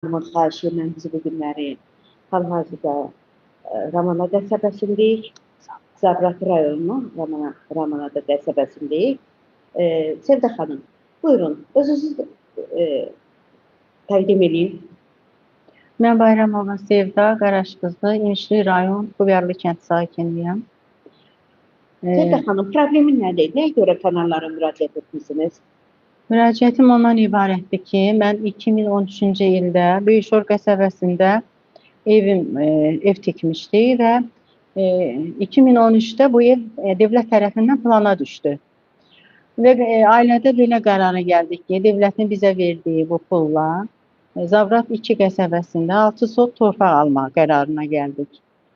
Xanımın xahişi ilə biz bu günləri hal-hazırda Ramanada qəsəbəsindəyik. Zabrat rayonunun Ramanada qəsəbəsindəyik. Sevda xanım, buyurun, özünüzü təqdim edin. Mən Bayramova Sevda, Qaraş qızı, İmişli rayon, Qubyarlı kənd sakiniyəm. Sevda xanım, problemi nədir? Nəyə görə kanallara müraciət etmişsiniz? Müraciətim ondan ibarətdir ki, mən 2013-cü ildə Böyükşor qəsəbəsində ev tikmişdik və 2013-də bu ev dövlət tərəfindən plana düşdü. Və ailədə belə qərara gəldik ki, dövlətin bizə verdiyi bu pulla Zabrat 2 qəsəbəsində 6 sot torpaq almaq qərarına gəldik.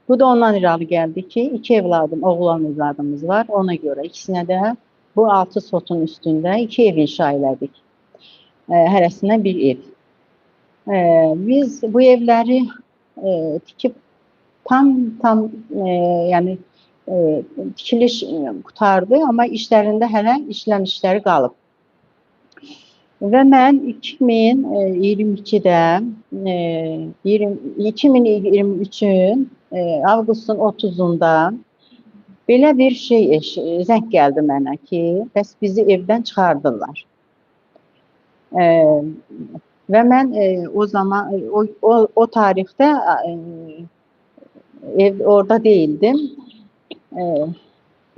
Bu da ondan irəli gəldi ki, 2 evladım, oğlan evladımız var. Ona görə ikisinə də bu 6 sotun üstündə 2 ev inşa elədik. Hərəsinə bir ev. Biz bu evləri tikib tam yəni tikiliş qurtardı, amma işlərində hələ işləm işləri qalıb. Və mən 2022-də, 2023-ün avqustun 30-unda belə bir şey zəng gəldi mənə ki, bəs bizi evdən çıxardırlar. Və mən o zaman, o tarixdə ev orada deyildim.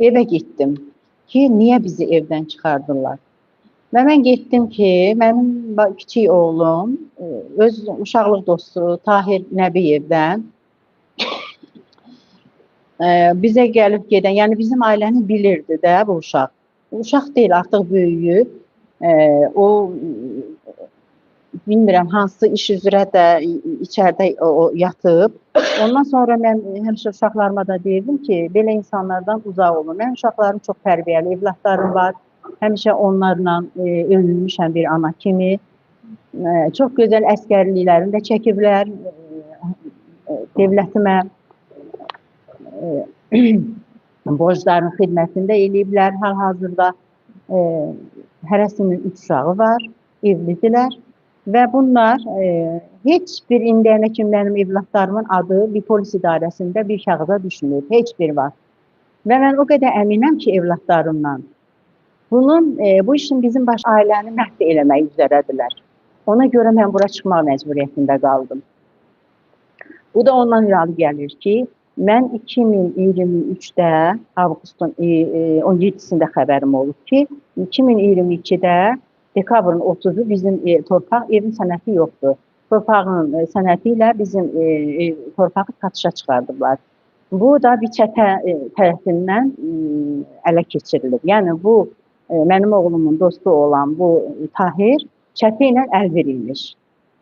Evə getdim ki, niyə bizi evdən çıxardırlar? Və mən getdim ki, mənim kiçik oğlum, öz uşaqlıq dostu Tahir Nəbiyevdən bizə gəlib gedən, yəni bizim ailəni bilirdi də bu uşaq. Uşaq deyil, artıq böyüyüb, o bilmirəm hansı iş üzrə də içəridə o yatıb. Ondan sonra mən həmişə uşaqlarıma da deyirdim ki, belə insanlardan uzaq olun. Mənim uşaqlarım çox tərbiyəli, evlatlarım var. Həmişə onlarla övünmüşəm bir ana kimi. Çox gözəl əskərliklərini də çəkiblər dövlətimə. Borcların xidmətində eləyiblər. Hal-hazırda hərəsinin 3 uşağı var, evlidirlər. Və bunlar heç bir indiyənə kimi mənim evlatlarımın adı bir polis idarəsində bir kağıza düşmür. Heç bir var. Və mən o qədər əminəm ki, evlatlarımla. Bu işin bizim baş ailəni məhv eləmək üzərədirlər. Ona görə mən bura çıxmaq məcburiyyətində qaldım. Bu da ondan irəli gəlir ki, mən 2023-də, avqustun 17-sində xəbərim olub ki, 2022-də dekabrın 30-u bizim torpaq evin sənəti yoxdur. Torpağın sənəti ilə bizim torpağı satışa çıxardıblar. Bu da bir çətə tərəfindən ələ keçirilib. Yəni bu, mənim oğlumun dostu olan bu Tahir çətə ilə əl verilmiş.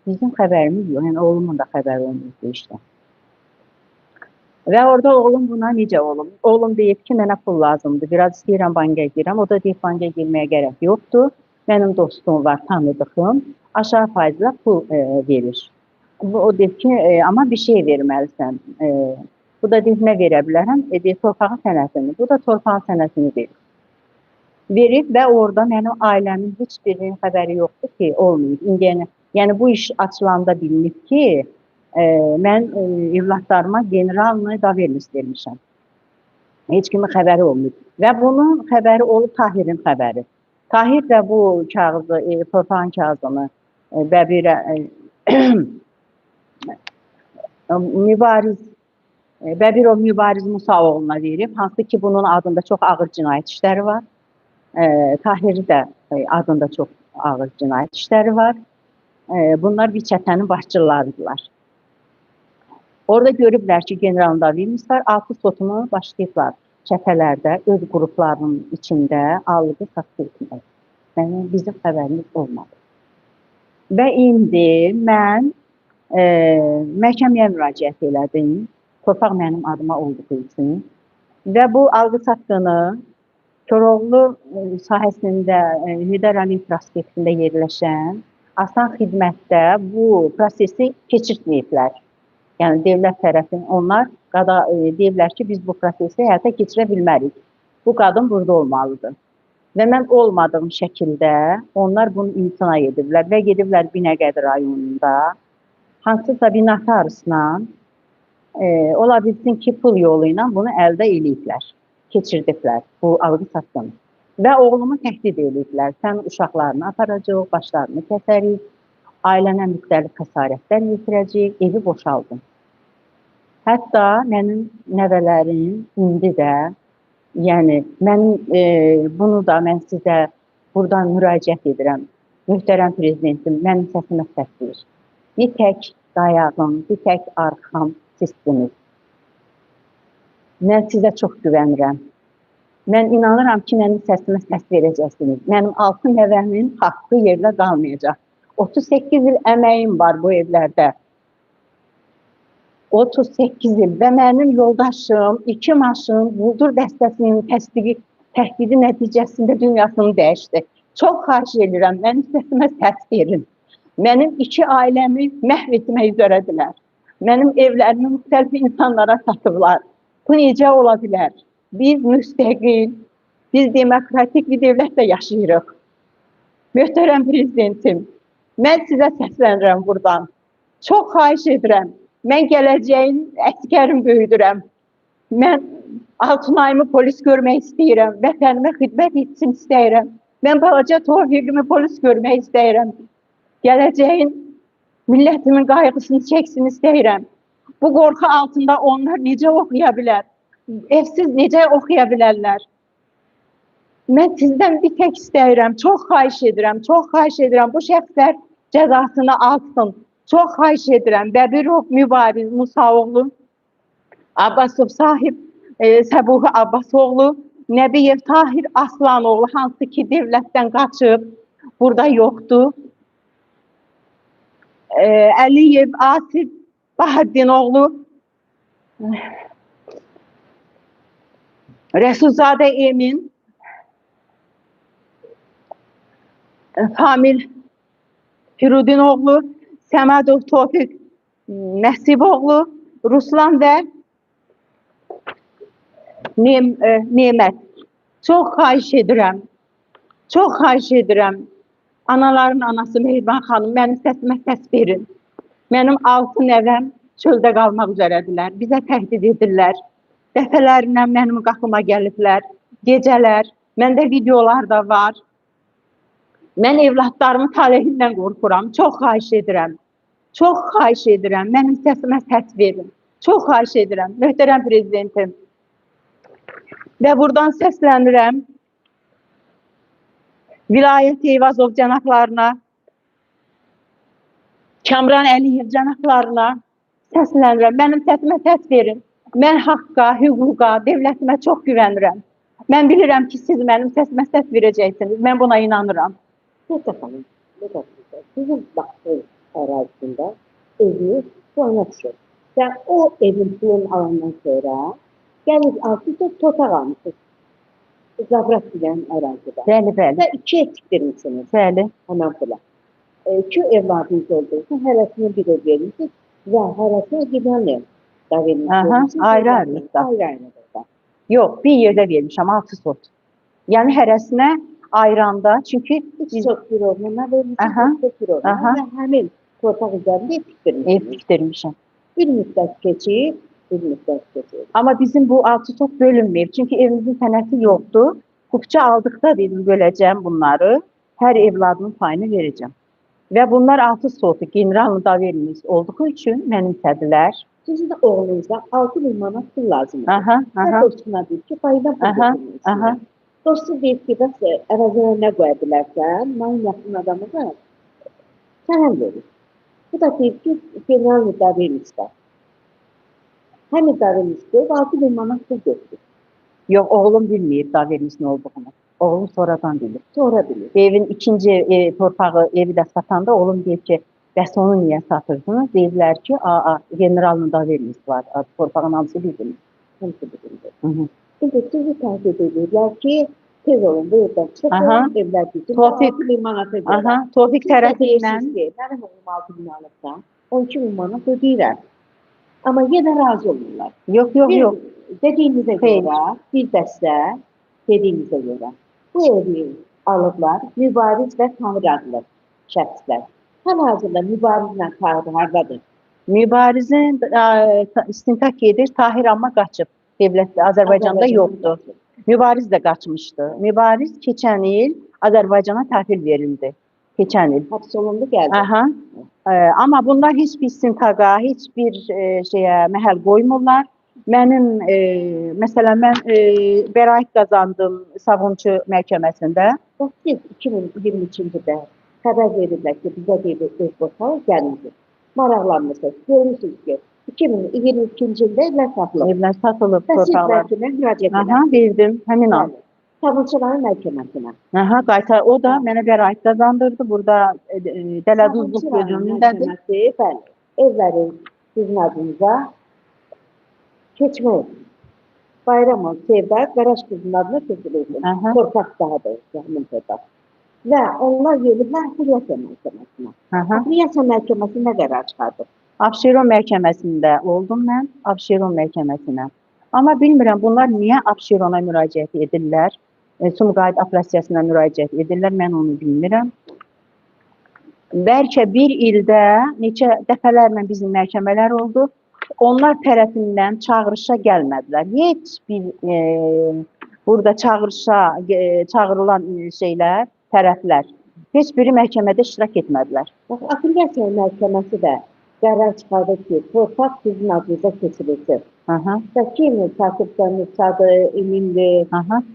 Bizim xəbərimiz yox, yəni oğlumun da xəbəri olmayıb bu işdən. Və orada oğlum buna necə oğlum? Oğlum deyib ki, mənə pul lazımdır, biraz istəyirəm banka girəm. O da deyib, banka girməyə gərək yoxdur. Mənim dostum var, tanıdığım, aşağı faizlə pul verir. O deyib ki, amma bir şey verməlisən. Bu da deyib, nə verə bilərəm? Deyib, torpağın sənətini. Bu da torpağın sənətini verir. Verib və orada mənim ailəmin heç birinin xəbəri yoxdur ki, olmayıb. İndi, yəni bu iş açılanda bilinib ki, mən evlatlarıma generalını davernis vermişəm. Heç kimin xəbəri olmayıb. Və bunun xəbəri olub Tahirin xəbəri. Tahir də bu kağızı, torpağın kağızını Bəbirə Mübariz, Bəbirov Mübariz Musaoğluna verib, hansı ki bunun adında çox ağır cinayət işləri var. Tahir də adında çox ağır cinayət işləri var. Bunlar bir çətənin başçılarıdırlar. Orada görüblər ki, generalın davirnis var, 6 sotunu başlayıblar çətələrdə, öz qruplarının içində alqı satqı etmək. Yəni, bizim xəbərimiz olmadı. Və indi mən məhkəməyə müraciət elədim. Torpaq mənim adıma olduğu üçün. Və bu alqı satqını Koroğlu sahəsində, Heydər Əliyev prospektində yerləşən asan xidmətdə bu prosesi keçirtməyiblər. Yəni, dövlət tərəfindən onlar deyiblər ki, biz bu prosesi həyata keçirə bilmərik. Bu qadın burada olmalıdır. Və mən olmadığım şəkildə onlar bunu imtina ediblər və gediblər Binəqədi rayonunda Hansısa bir notariusla ola bilsin ki, pul yolu ilə bunu əldə eləyiblər, keçirdiblər bu alqı-satqını. Və oğlumu təhdid eləyiblər. Sən uşaqlarını aparacaq, başlarını kəsərik, ailənə müxtəlif xəsarətlər yetirəcəyik, evi boşaldın. Hətta mənim nəvələrim indi də, yəni mənim bunu da mən sizə buradan müraciət edirəm. Möhtərəm prezidentim, mənim səsimə səs verir. Bir tək dayağım, bir tək arxam sizsiniz. Mən sizə çox güvənirəm. Mən inanıram ki, mənim səsimə səs verəcəksiniz. Mənim 6 nəvəmin haqqı yerdə qalmayacaq. 38 il əməyim var bu evlərdə. 38 il və mənim yoldaşım, 2 maşın, quldur dəstəsinin təhdidi nəticəsində dünyasını dəyişdi. Çox xahiş edirəm, mənim səsimə səs verin. Mənim 2 ailəmi məhv etmək üzrədirlər. Mənim evlərimi müxtəlif insanlara satıblar. Bu necə ola bilər? Biz müstəqil, biz demokratik bir dövlətdə yaşayırıq. Möhtərəm prezidentim, mən sizə səslənirəm buradan. Çox xahiş edirəm. Mən gələcəyin əskərim böyüdürəm. Mən Altınayımı polis görmək istəyirəm. Vətənimə xidmət etsin istəyirəm. Mən balaca Tofiqimi polis görmək istəyirəm. Gələcəyin millətimin qayğısını çəksin istəyirəm. Bu qorxu altında onlar necə oxuya bilər? Evsiz necə oxuya bilərlər? Mən sizdən bir tək istəyirəm. Çox xahiş edirəm, çox xahiş edirəm. Bu şəxslər cəzasını alsın. Çox xahiş edirəm. Bəbirov Mübariz Musaoğlu, Abbasov Sahib Səbuhi Abbasoğlu, Nəbiyev Tahir Aslanoğlu, hansı ki dövlətdən qaçıb, burada yoxdur. Əliyev Asif Bahaddinoğlu, Rəsulzadə Emin, Famil Firudinoğlu, Səmədov Tofiq Nəsiboğlu, Ruslan və Nemət. Çox xahiş edirəm, çox xahiş edirəm. Anaların anası Mehriban xanım, mənim səsimə səs verin. Mənim 6 nəvəm çöldə qalmaq üzrədirlər, bizə təhdid edirlər. Dəfələrlə mənim qapıma gəliblər, gecələr, məndə videolar da var. Mən evlatlarımın talehindən qorxuram, çox xahiş edirəm. Çox xahiş edirəm, mənim səsimə səs verin. Çox xahiş edirəm, möhtərəm prezidentim. Və buradan səslənirəm Vilayət Eyvazov cənablarına, Kamran Əliyev cənablarına səslənirəm. Mənim səsimə səs verin. Mən haqqa, hüquqa, dövlətimə çox güvənirəm. Mən bilirəm ki, siz mənim səsimə səs verəcəksiniz. Mən buna inanıram. Mehriban xanım, sizin baxdığınız ərazisində eviniz plana düşür. Və o evin pulunu alandan sonra gəlir 6 torpaq almışsınız. Zabrat bilən ərazidə. Bəli, bəli. Və 2 ev tikdirmişsiniz. Bəli. Həmən pula. 2 evladınız olduğu hərəsini bir ev vermişsiniz və hərəsinə gidanlı da vermişsiniz. Ayrı-ayrılıqda. Ayrı-ayrılıqda. Yox, bir yerdə vermişəm, 6 sot. Yəni hərəsinə ayranda, çünki 3 sot bir oğluna vermişsiniz, 3 sot bir oğluna və həmin torpaq üzərində ev tikdirmişsiniz. Ev tikdirmişəm. Bir müddət keçib, bir müddət keçib. Amma bizim bu 6 sot bölünməyib. Çünki evimizin sənəti yoxdur. Kupça aldıqda dedim, böləcəm bunları. Hər evladımın payını verəcəm. Və bunlar 6 sotu generallı daverimiz olduğu üçün mənimsədilər. Sizin də oğlunuza 6.000 manat pul lazımdır. Aha. Dostuna deyir ki, payından pul götürmüşsünüz. Dostu deyir ki, bəs əvəzinə nə qoya bilərsən, mənim yaxın adamı da sənə verir. Bu da deyir ki, generallı daverimizdə. Həmin daverimiz qoyub 6.000 manat pul götürür. Yox, oğlum bilməyib daverimiz nə olduğunu. Oğlum sonradan bilir. Sonra bilir. Evin ikinci torpağı evi də satanda oğlum deyir ki, bəs onu niyə satırsınız? Deyirlər ki, generalın daverimiz var. Torpağın hamısı bizim. Hamısı bizimdir. İndi sizi təhdid edirlər ki, tez olun, bu evdən çıxın, evlər bizim. 6.000 manata görə. Tofiq tərəfindən. Mənim oğlum 6.000 alıbsa, 12.000 manat ödəyirəm. Amma yenə razı olurlar. Yox, yox, yox. Dediyinizə görə, bir dəstə, dediyinizə görə bu evi alıblar Mübariz və Tahir adlı şəxslər. Hal-hazırda Mübarizlə Tahir hardadır? Mübarizin istintaq gedir, Tahir amma qaçıb. Dövlət Azərbaycanda yoxdur. Mübariz də qaçmışdı. Mübariz keçən il Azərbaycana təhvil verildi. Keçən il. Həbs olundu, gəldi. Aha. Amma bunlar heç bir istintaqa, heç bir şeyə məhəl qoymurlar. Mənim, məsələn, mən bəraət qazandım Sabunçu məhkəməsində. Bax, siz 2023-cü ildə xəbər veriblər ki, bizə deyir, ev boşalır, gəlmir. Maraqlanmırsınız. Görmürsünüz ki, 2022-ci ildə evlər satılıb. Evlər satılıb. Və siz məhkəməyə müraciət Aha, edirsiniz. verdim, həmin an. Sabunçu rayon məhkəməsinə. Aha, qaytar. O da mənə bəraət qazandırdı. Burada Dələduzluq bölümündədir. Məhkəməsi, bəli, evləri sizin adınıza keçmək. Bayramov, Sevda, Qaraş qızının adına keçirilsin. Torpaq daha doğrusu, həmin torpaq. Və onlar geliblər Apellyasiya məhkəməsinə. Apellyasiya məhkəməsi nə qərar çıxardı? Abşeron məhkəməsində oldum mən, Abşeron məhkəməsinə. Amma bilmirəm, bunlar niyə Abşerona müraciət edirlər? Sumqayıt apellyasiyasına müraciət edirlər, mən onu bilmirəm. Bəlkə bir ildə neçə dəfələrlə bizim məhkəmələr oldu. Onlar tərəfindən çağırışa gəlmədilər. Heç bir burada çağırışa çağırılan şeylər, tərəflər, heç biri məhkəmədə iştirak etmədilər. Bax, Apellyasiya məhkəməsi də qərar çıxardı ki, torpaq sizin adınıza keçirilsin. Və kimi Katibdən Sadı, Emindir,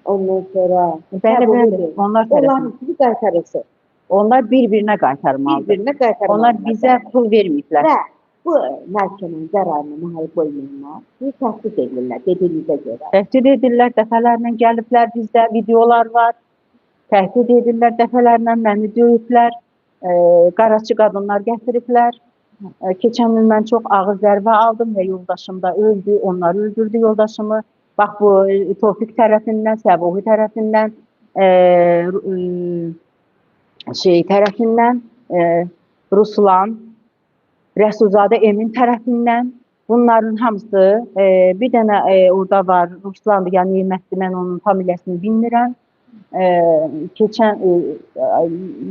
ondan sonra Bəli, bəli, onlar tərəfindən. Onların sizi qaytarılsın. Onlar bir-birinə qaytarmalıdır. Bir-birinə qaytarmalıdır. Onlar bizə pul verməyiblər. Və bu məhkəmənin qərarını məhəl qoymayanlar bir təhdid edirlər, dediyinizə görə. Təhdid edirlər, dəfələrlə gəliblər, bizdə videolar var. Təhdid edirlər, dəfələrlə məni döyüblər, qaraçı qadınlar gətiriblər. Keçən il mən çox ağır zərbə aldım və yoldaşım da öldü, onlar öldürdü yoldaşımı. Bax, bu Tofiq tərəfindən, Səbuhi tərəfindən, şey tərəfindən, Ruslan, Rəsulzadə Emin tərəfindən. Bunların hamısı, bir dənə orada var, Ruslandır, yəni Nemətdir, mən onun familiyasını bilmirəm. Keçən,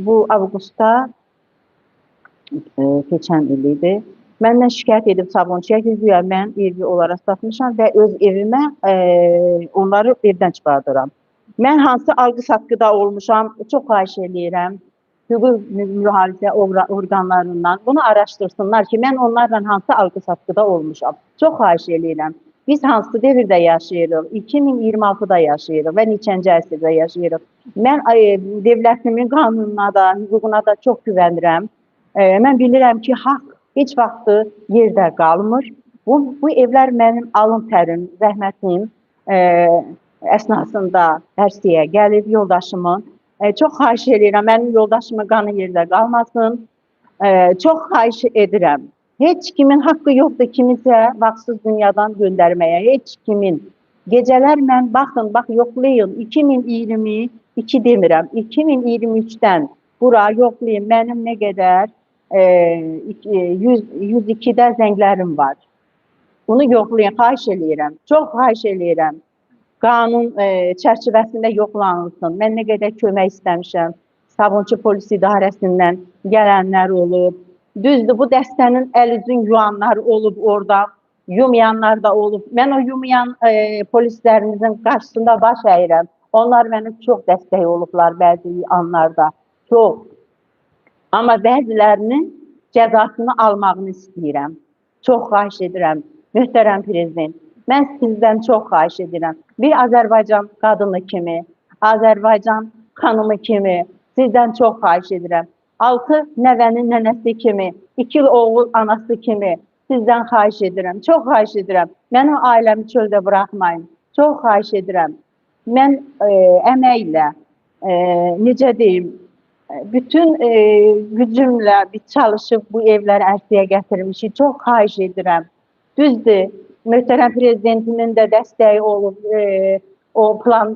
bu avqustda, keçən il idi. Məndən şikayət edib Sabunçuya ki, güya mən evi onlara satmışam və öz evimə onları evdən çıxardıram. Mən hansı alqı-satqıda olmuşam, çox xahiş eləyirəm hüquq mühafizə orqanlarından bunu araşdırsınlar ki, mən onlarla hansı alqı-satqıda olmuşam. Çox xahiş eləyirəm. Biz hansı devirdə yaşayırıq? 2026-da yaşayırıq və neçənci əsrdə yaşayırıq. Mən devlətimin qanununa da, hüququna da çox güvənirəm. Mən bilirəm ki, haqq heç vaxtı yerdə qalmır. Bu evlər mənim alın tərim, zəhmətim əsnasında ərsəyə gəlib yoldaşımın. Çox xahiş edirəm, mənim yoldaşımın qanı yerdə qalmasın. Çox xahiş edirəm. Heç kimin haqqı yoxdur kimisə vaxtsız dünyadan göndərməyə, heç kimin. Gecələr mən, baxın, bax, yoxlayın, 2022 demirəm, 2023-dən bura yoxlayın, mənim nə qədər 102-də zənglərim var. Bunu yoxlayın, xahiş eləyirəm, çox xahiş eləyirəm. Qanun çərçivəsində yoxlanılsın. Mən nə qədər kömək istəmişəm, Sabunçu polis idarəsindən gələnlər olub. Düzdür, bu dəstənin əl-üzün yuyanlar olub orada, yumayanlar da olub. Mən o yumayan polislərimizin qarşısında baş əyirəm. Onlar mənə çox dəstək olublar bəzi anlarda, çox. Amma bəzilərinin cəzasını almağını istəyirəm. Çox xahiş edirəm, möhtərəm prezident. Mən sizdən çox xahiş edirəm. Bir Azərbaycan qadını kimi, Azərbaycan xanımı kimi sizdən çox xahiş edirəm. 6 nəvənin nənəsi kimi, 2 oğul anası kimi sizdən xahiş edirəm. Çox xahiş edirəm. Mənim ailəmi çöldə buraxmayın. Çox xahiş edirəm. Mən əməklə, necə deyim, bütün gücümlə biz çalışıb bu evləri ərsəyə gətirmişik. Çox xahiş edirəm. Düzdür, möhtərəm prezidentinin də dəstəyi olub, o plan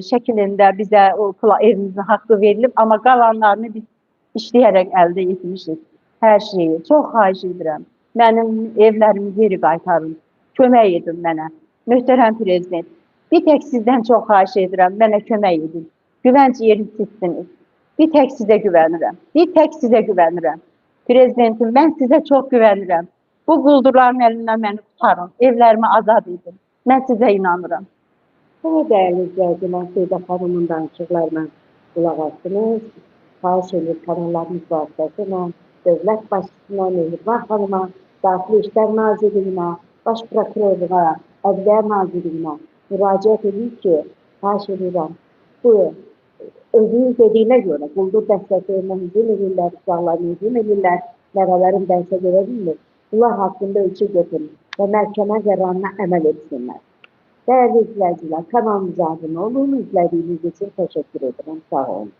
şəklində bizə o evimizin haqqı verilib, amma qalanlarını biz işləyərək əldə etmişik. Hər şeyi. Çox xahiş edirəm. Mənim evlərimi geri qaytarın. Kömək edin mənə. Möhtərəm prezident, bir tək sizdən çox xahiş edirəm, mənə kömək edin. Güvənc yerim sizsiniz. Bir tək sizə güvənirəm. Bir tək sizə güvənirəm. Prezidentim, mən sizə çox güvənirəm. Bu quldurların əlindən məni qurtarın. Evlərimi azad edin. Mən sizə inanıram. Evet dəyərli izləyicilər, Seyda xanımın danışıqlarına qulaq astınız. Xahiş edir kanallarımız vasitəsilə dövlət başçısına, Mehriban xanıma, Daxili İşlər Nazirliyinə, Baş Prokurorluğa, Ədliyyə Nazirliyinə müraciət edir ki, xahiş edirəm, bu özünün dediyinə görə quldur dəstəsi evinə hücum edirlər, uşaqlarına hücum edirlər, nəvələrim dərsə görə bilmir. Bunlar haqqında ölçü götürün və məhkəmə qərarına əməl etsinlər. Dəyərli izləyicilər, kanalımıza abunə olun. İzlədiyiniz üçün təşəkkür edirəm. Sağ olun.